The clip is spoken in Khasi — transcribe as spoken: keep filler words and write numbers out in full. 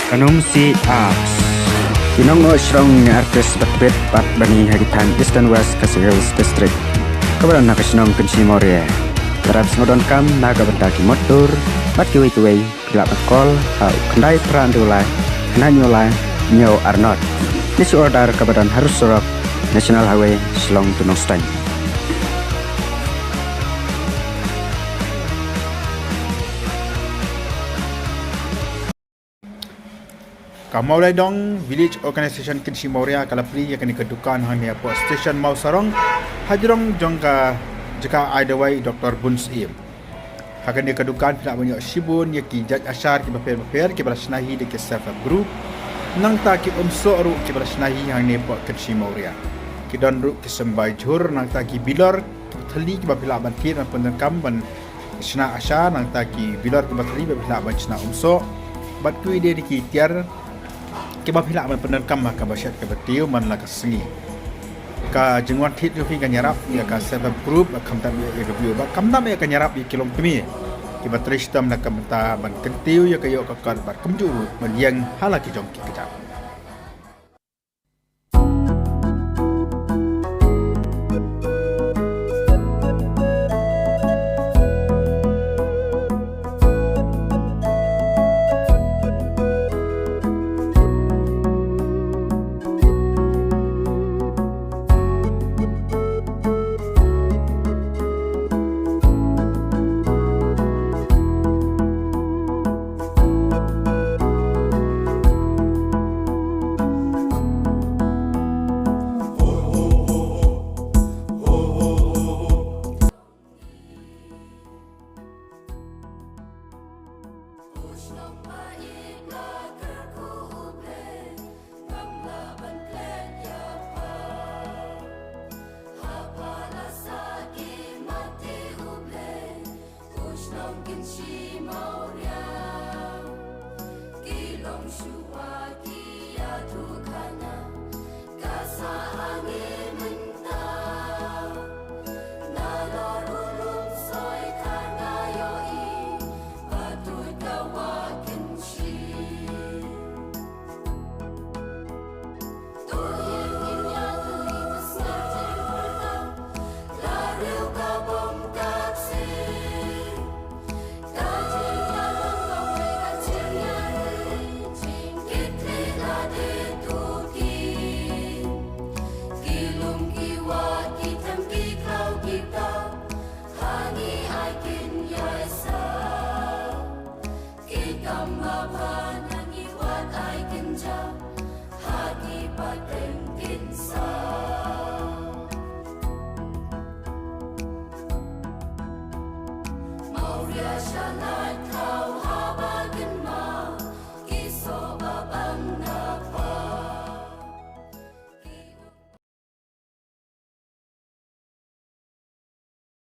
Kanong si Arts. Ki nongnoh shrong ne artist ba tbit pat bani ha ki thaiñ Eastern West Khasi Hills District, kaba don ha ka shnong Kynshi Mawria. Ki la sngewdonkam na ka bynta ki mot dur bad kiwei kiwei. Phi lah ban call ha u khyndai phra hynriew lai khyndai hynñiew lai hynñiew ar nod. Ni shi order kaba don harud surok National Highway Shillong to Nongstoiñ. Ka Mawlaidong Village Organisation Kynshi Mawria ka la plie ïa kane ka dukan hangne hapoh Station Mawsarong, hajrong jong ka jaka ai dawai Doctor Bunsiem. Ha kane ka dukan phi lah ban ïoh shibun ïa ki jait ashar kiba pher bapher kiba la shna hi da ki self help group. Nangta ki umsoh ruh kiba la shna hi hangne hapoh Kynshi Mawria. Ki don ruh ki symbai jhur, nangta ki bilor kiba thylli kiba phi lah ban thied ban pyndonkam ban shna ashar, nangta ki bilor kiba thylli ba phi lah ban shna umsoh. Bad kiwei de ki tiar kiba phi lah ban pyndonkam ha kaba shet kaba tiew man la ka sngi. Ka jingwan thied jong phi kan ïarap ïa ka self help group, khamtam ïa ka view bad khamtam ïa kan ïarap ïa ki longkmie kiba trei shitom na ka bynta ban kyntiew ïa ka ïoh ka kot bad kumjuh ruh ban ïeng ha la ki jong ki kjat.